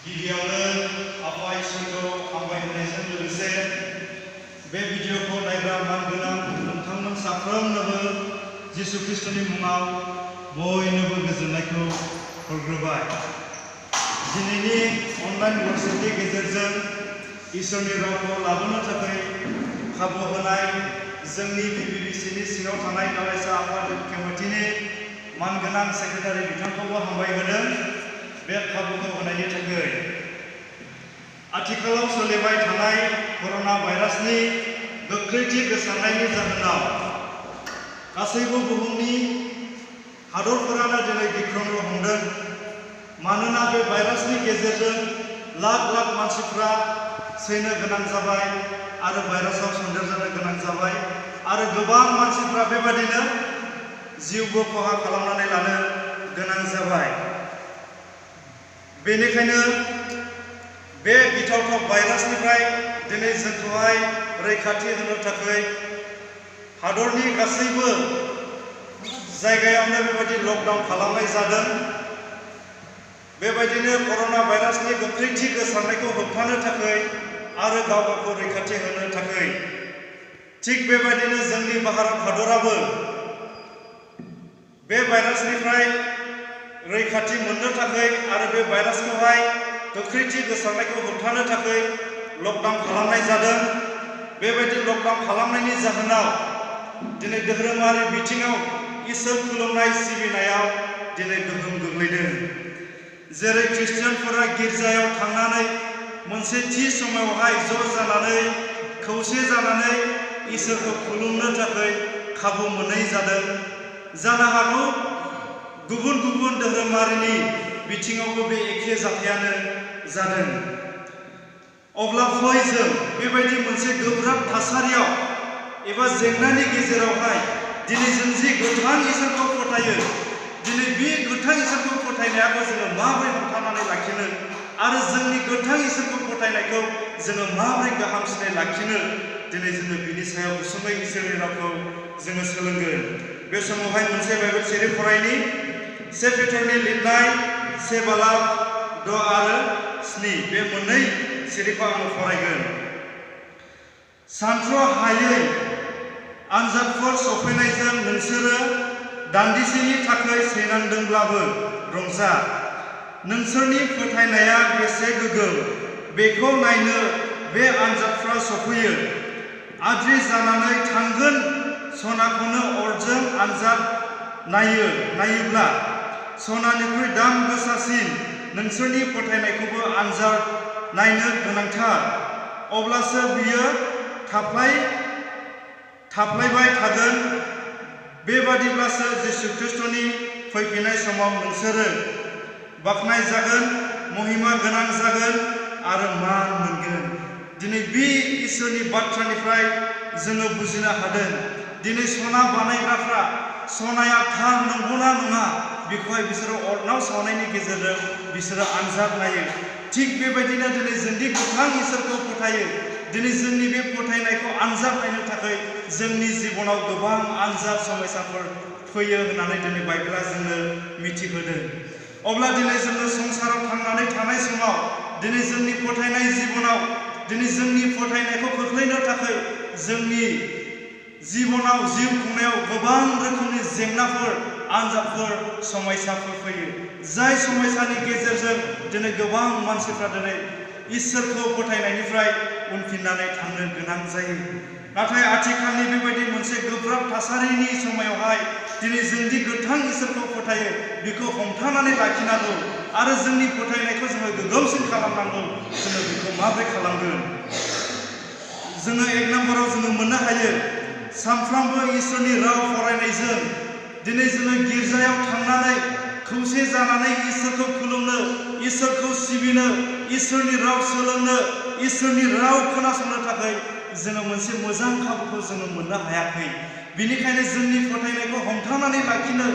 गिबियावनो आफा इसोरखौ हामबाय होनायजों लोगोसे बे भिडिअखौ नायग्रा मानगोनां नोंथांमोन साफ्रोमनोबो जिसु ख्रीष्टनि मुङाव बयनोबो गोजोननायखौ हरग्रोबाय। दिनैनि अनलाइन वर्शिपनि गेजेरजों इसोरनि रावखौ लाबोनो थाखाय खाबु होनाय जोंनि बिबिबिसिनि सिङाव थानाय दालाइसा आफाद कमिटिनि मानगोनां सेक्रेटारि बिथांखौबो हामबाय होदों बे खाबुखौ होनायनि थाखाय। आथिखालाव सोलिबाय थानाय कर'ना भाइरासनि गोख्रैथि गोसारनायनि जाहोनाव गासैबो बुहुमनि हादरफोरानो दिनै गिख्रंनो हमदों। मानोना बे भाइरासनि गेजेरजों लाख लाख मानसिफ्रा सैनो गोनां जाबाय आरो भाइरासआव सन्देरजानो गोनां जाबाय आरो गोबां मानसिफ्रा बेबादिनो जिउबो खहा खालामनानै लानो गोनां जाबाय। बेनिखायनो बे गिथावथाव भाइरासनिफ्राय दिनै जोंखौहाय रैखाथि होनो थाखाय हादरनि गासैबो जायगायावनो बेबायदि लकडाउन खालामनाय जादों। बेबायदिनो कर'ना भाइरासनि गोख्रैथि गोसारनायखौ होबथानो थाखाय आरो गाव गावखौ रैखाथि होनो थाखाय। थिग बेबायदिनो जोंनि भारत हादराबो बे भाइरासनिफ्राय रैखाथि मोननो थाखाय आरो बे भाइरासखौहाय गोख्रैथि गोसारनायखौ होबथानो थाखाय लकडाउन खालामनाय जादों। बेबायदि लकडाउन खालामनायनि जाहोनाव दिनै धोरोमारि बिथिङाव इसोर खुलुमनाय सिबिनायाव दिनै गोहोम गोग्लैदों। जेरै ख्रिस्टियानफोरा गिर्जायाव थांनानै मोनसे थि समावहाय ज' जानानै खौसे जानानै इसोरखौ खुलुमनो थाखाय खाबु मोननाय जादों। जानो हागौ गुबुन गुबुन धोरोमारिनि बिथिङावबो बे एखे जाथायानो जादों। अब्ला फै जों बेबायदि मोनसे गोब्राब थासारियाव एबा जेंनानि गेजेरावहाय दिनै जों जि गोथां इसोरखौ फोथायो, दिनै बे गोथां इसोरखौ फोथायनायखौ जोङो माबोरै हमथानानै लाखिनो आरो जोंनि गोथां इसोरखौ फोथायनायखौ जोङो माबोरै गाहामसिनै लाखिनो, दिनै जोङो बिनि सायाव गुसुङै इसोरनि रावखौ जोङो सोलोंगोन। बे समावहाय मोनसे बाइबेल सिरि फरायनि। से पेटरनि लिरनाय 7:6-7 बे मोननै सिरिखौ आङो फरायगोन। सानथ्र' हायै आनजादफोर सफैनायजों नोंसोरो दान्दिसेनि थाखाय सैनांदोंब्लाबो रंजा। नोंसोरनि फोथायनाया बेसे गोगोम बेखौ नायनो बे आनजादफ्रा सफैयो। आद्रि जानानै थांगोन सनाखौनो अरजों आनजाद नायोब्ला सनानिख्रुइ दाम गोसासिन नोंसोरनि फोथायनायखौबो आनजाद नायनो गोनांथार। अब्लासो बियो थाफ्लायबाय थागोन। बेबादिब्लासो जिसु ख्रीष्टनि फैफिननाय समाव नोंसोरो बाख्नाय जागोन, महिमा गोनां जागोन आरो मान मोनगोन। दिनै बे इसोरनि बाथ्रानिफ्राय जोङो बुजिनो हादों। दिनै सना बानायग्राफ्रा सनाया थार नंगौना नङा बेखौहाय बिसोरो अरनाव सावनायनि गेजेरजों बिसोरो आनजाद नायो। थिग बेबायदिनो दिनै जोंदि गोथां इसोरखौ फोथायो, दिनै जोंनि बे फोथायनायखौ आनजाद नायनो थाखाय जोंनि जिबनाव गोबां आनजाद समयसाफोर फैयो होननानै दिनै बाइबेला जोंनो मिथिहोदों। अब्ला दिनै जोङो संसाराव थांनानै थानाय समाव दिनै जोंनि फोथायनाय जिबनाव दिनै जोंनि फोथायनायखौ खोख्लैनो थाखाय जोंनि जिबनाव जिउ खुंनायाव गोबां रोखोमनि जेंनाफोर, आनजादफोर, समयसाफोर फैयो। जाय समयसानि गेजेरजों दिनै गोबां मानसिफ्रा दिनै इसोरखौ फोथायनायनिफ्राय उनफिननानै थांनो गोनां जायो। नाथाय आथिखालनि बेबायदि मोनसे गोब्राब थासारिनि समायावहाय दिनै जोंदि गोथां इसोरखौ फोथायो बेखौ हमथानानै लाखिनांगौ आरो जोंनि फोथायनायखौ जोङो गोग्गोमसिन खालामनांगौ। जोङो बेखौ माबोरै खालामगोन? जोङो 1 नम्बराव जोङो मोननो हायो सानफ्रामबो इसोरनि राव फरायनायजों। दिनै जोङो गिर्जायाव थांनानै खौसे जानानै इसोरखौ खुलुमनो, इसोरखौ सिबिनो, इसोरनि राव सोलोंनो, इसोरनि राव खोनासंनो थाखाय जोङो मोनसे मोजां खाबुखौ जोङो मोननो हायाखै। बेनिखायनो जोंनि फोथायनायखौ हमथानानै लाखिनो,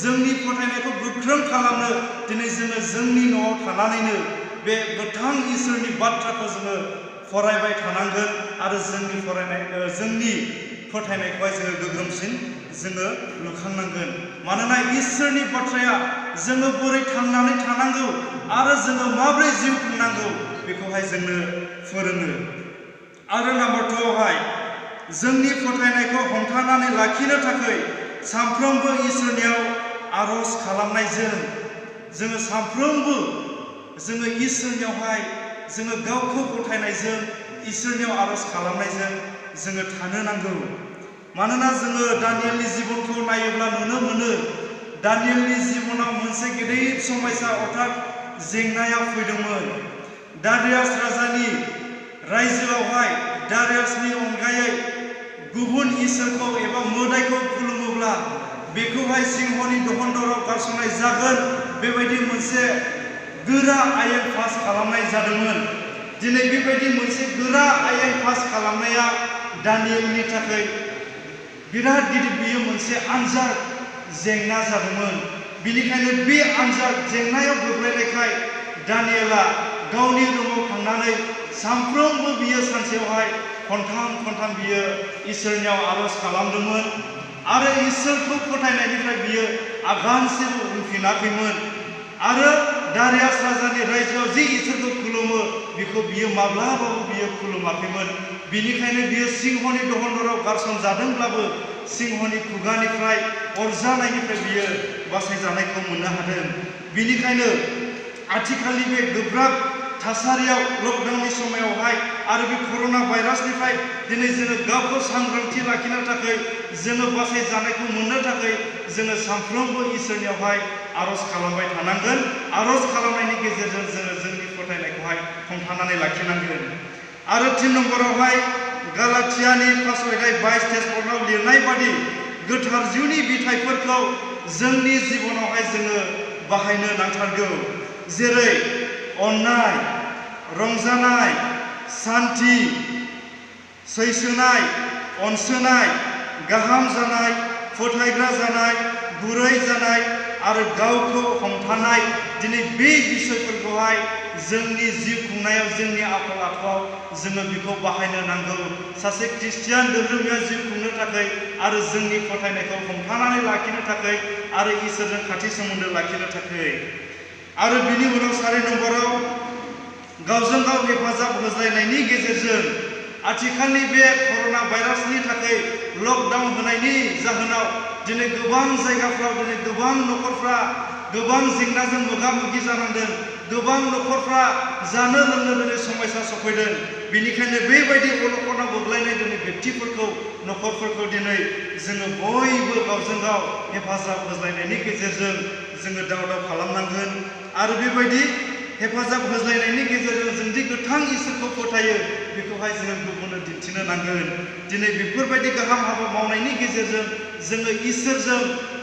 जोंनि फोथायनायखौ गोख्रों खालामनो दिनै जोङो जोंनि न'आव थानानैनो बे गोथां इसोरनि बाथ्राखौ जोङो फरायबाय थानांगोन आरो जोंनि फोथायनायखौहाय जोङो गोग्गोमसिन जोङो लुखांनांगोन। मानोना इसोरनि बाथ्राया जोङो बोरै थांनानै थानांगौ आरो जोङो माबोरै जिउ खुंनांगौ बेखौहाय जोंनो फोरोङो। आरो नाम्बार 2 आवहाय जोंनि फोथायनायखौ हमथानानै लाखिनो थाखाय सानफ्रोमबो इसोरनियाव आर'ज खालामनायजों जोङो सानफ्रोमबो जोङो इसोरनियावहाय जोङो गावखौ गथायनायजों इसोरनियाव आर'ज खालामनायजों जोङो थानो नांगौ। मानोना जोङो दानियेलनि जिबनखौ नायोब्ला नुनो मोनो दानियेलनि जिबनाव मोनसे गिदिर समयसा अर्थात जेंनाया फैदोंमोन। दारियास राजानि रायजोआवहाय दारियासनि अनगायै गुबुन इसोरखौ एबा मोदायखौ खुलुमोब्ला बेखौहाय सिंहनि दहन्दराव गारसननाय जागोन बेबायदि मोनसे गोरा आयेन पास खालामनाय जादोंमोन। दिनै बेबायदि मोनसे गोरा आयेन पास खालामनाया दानियेलनि थाखाय बिराद गिदिर बियो मोनसे आनजाद जेंना जादोंमोन। बिनिखायनो बे आनजाद जेंनायाव गोग्लैनायखाय दानियेला गावनि रुमाव थांनानै सानफ्रोमबो बियो सानसेयावहाय खनथाम बियो इसोरनियाव आर'ज खालामदोंमोन आरो इसोरखौ फोथायनायनिफ्राय बियो आगानसेबो उनफिनाखैमोन। आरो दारियास राजानि रायजोआव जि इसोरखौ खुलुमो बेखौ बियो माब्लाबाबो बियो खुलुमाखैमोन। बिनिखायनो बियो सिंहनि दहन्दराव गारसनजादोंब्लाबो सिंहनि खुगानिफ्राय अरजानायनिफ्राय बियो बासायजानायखौ मोननो हादों। बिनिखायनो आथिखालनि बे गोब्राब थासारियाव लकडाउननि समायावहाय आरो बे कर'ना भाइरासनिफ्राय दिनै जोङो गावखौ सांग्रांथि लाखिनो थाखाय जोङो बासायजानायखौ मोननो थाखाय जोङो सानफ्रोमबो इसोरनियावहाय आर'ज खालामबाय थानांगोन। आर'ज खालामनायनि गेजेरजों जोङो जोंनि फोथायनायखौहाय हमथानानै लाखिनांगोन। आरो 3 नम्बरावहाय गालाथियानि 5:22 लिरनाय बादि गोथार जिउनि बिथाइफोरखौ जोंनि जिबनावहाय जोङो बाहायनो नांथारगौ। जेरै अननाय, रंजानाय, सान्थि, सैसोनाय, अनसोनाय, गाहाम जानाय, फोथायग्रा जानाय, गुरै जानाय आरो गावखौ हमथानाय। दिनै बे बिसयफोरखौहाय जोंनि जिउ खुंनायाव जोंनि आखल आखुआव जोङो बेखौ बाहायनो नांगौ। सासे ख्रिस्टियान धोरोमिया जिउ खुंनो थाखाय आरो जोंनि फोथायनायखौ हमथानानै लाखिनो थाखाय आरो इसोरजों खाथि सोमोन्दो लाखिनो थाखाय। आरो बिनि उनाव 4 नम्बराव गावजों गाव हेफाजाब होज्लायनायनि गेजेरजों आथिखालनि बे कर'ना भाइरासनि थाखाय लकडाउन होनायनि जाहोनाव दिनै गोबां जायगाफ्राव दिनै गोबां न'खरफ्रा गोबां जेंनाजों मोगा मोगि जानांदों। गोबां न'खरफ्रा जानो लोंनो दिनै समयसा सफैदों। बेनिखायनो बेबायदि अलखदाव गोग्लैनाय दिनै व्यक्तिफोरखौ न'खरफोरखौ दिनै जोङो बयबो गावजों गाव हेफाजाब होज्लायनायनि गेजेरजों जोङो दाव खालामनांगोन। आरो बेबायदि हेफाजाब होज्लायनायनि गेजेरजों जोंदि गोथां इसोरखौ फोथायो बेखौहाय जोङो गुबुननो दिन्थिनो नांगोन। दिनै बेफोरबायदि गाहाम हाबा मावनायनि गेजेरजों जोङो इसोरजों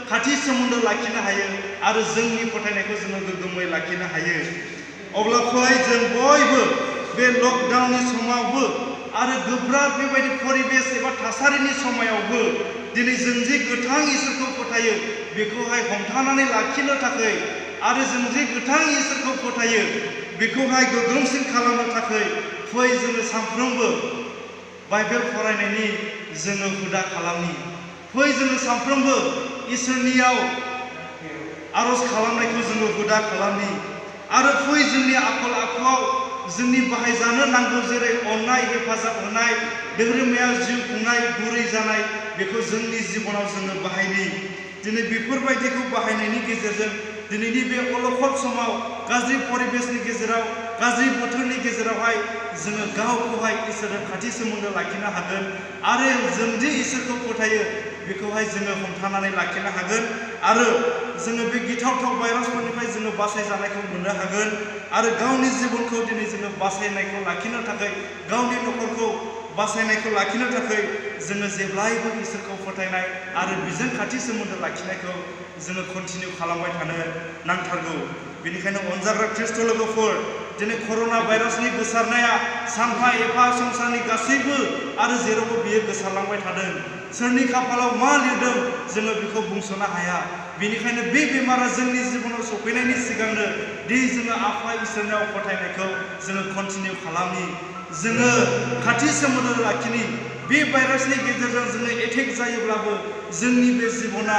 खाथि सोमोन्दो लाखिनो हायो आरो जोंनि फोथायनायखौ जोङो गोग्गोमै लाखिनो हायो। अब्ला फै जों बयबो बे लकडाउननि समावबो आरो गोब्राब बेबायदि परिबेस एबा थासारिनि समायावबो दिनै जों जे गोथां इसोरखौ फोथायो बेखौहाय हमथानानै लाखिनो थाखाय आरो जों जे गोथां इसोरखौ फोथायो बेखौहाय गोग्गोमसिन खालामनो थाखाय फै जोङो सानफ्रोमबो बाइबेल फरायनायनि जोङो हुदा खालामनि। फै जोङो सानफ्रोमबो इसोरनियाव आर'ज खालामनायखौ जोङो हुदा खालामनि। आरो फै जोंनि आखल आखुआव जोंनि बाहायजानो नांगौ जेरै अननाय, हेफाजाब होनाय, धोरोमिया जिउ खुंनाय, गुरै जानाय बेखौ जोंनि जिबनाव जोङो बाहायनि। दिनै बेफोरबायदिखौ बाहायनायनि गेजेरजों दिनैनि बे अलखद समाव गाज्रि परिबेसनि गेजेराव गाज्रि बोथोरनि गेजेरावहाय जोङो गावखौहाय इसोरजों खाथि सोमोन्दो लाखिनो हागोन आरो जों जे इसोरखौ फोथायो बेखौहाय जोङो हमथानानै लाखिनो हागोन आरो जोङो बे गिथावथाव भाइरासफोरनिफ्राय जोङो बासायजानायखौ मोननो हागोन आरो गावनि जिबनखौ दिनै जोङो बासायनायखौ लाखिनो थाखाय गावनि न'खरखौ बासायनायखौ लाखिनो थाखाय जोङो जेब्लायबो इसोरखौ फोथायनाय आरो बिजों खाथि सोमोन्दो लाखिनायखौ जोङो कन्टिनिउ खालामबाय थानो नांथारगौ। बेनिखायनो अनजाग्रा ख्रिस्ट' लोगोफोर दिनै कर'ना भाइरासनि गोसारनाया सानफा एफा संसारनि गासैबो आरो जेरावबो बियो गोसारलांबाय थादों। सोरनि खाफालाव मा लिरदों जोङो बेखौ बुंस'नो हाया। बेनिखायनो बे बेमारा जोंनि जिबनाव सफैनायनि सिगांनो दि जोङो आफा इसोरनियाव फोथायनायखौ जोङो कन्टिनिउ खालामनि। जोङो खाथि सोमोन्दो लाखिनि। बे भाइरासनि गेजेरजों जोङो एटेक जायोब्लाबो जोंनि बे जिबना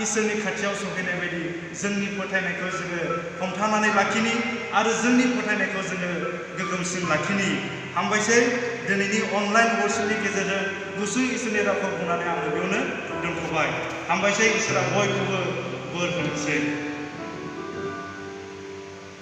इसोरनि खाथियाव सफैनाय बायदि जोंनि फोथायनायखौ जोङो हमथानानै लाखिनि आरो जोंनि फोथायनायखौ जोङो गोगोमसिन लाखिनि। हामबायसै। दिनैनि अनलाइन वर्शिपनि गेजेरजों गुसुं इसोरनि रावखौ बुंनानै आङो बेयावनो दोनथ'बाय। हामबायसै। इसोरा बयखौबो बोर होथोंसै।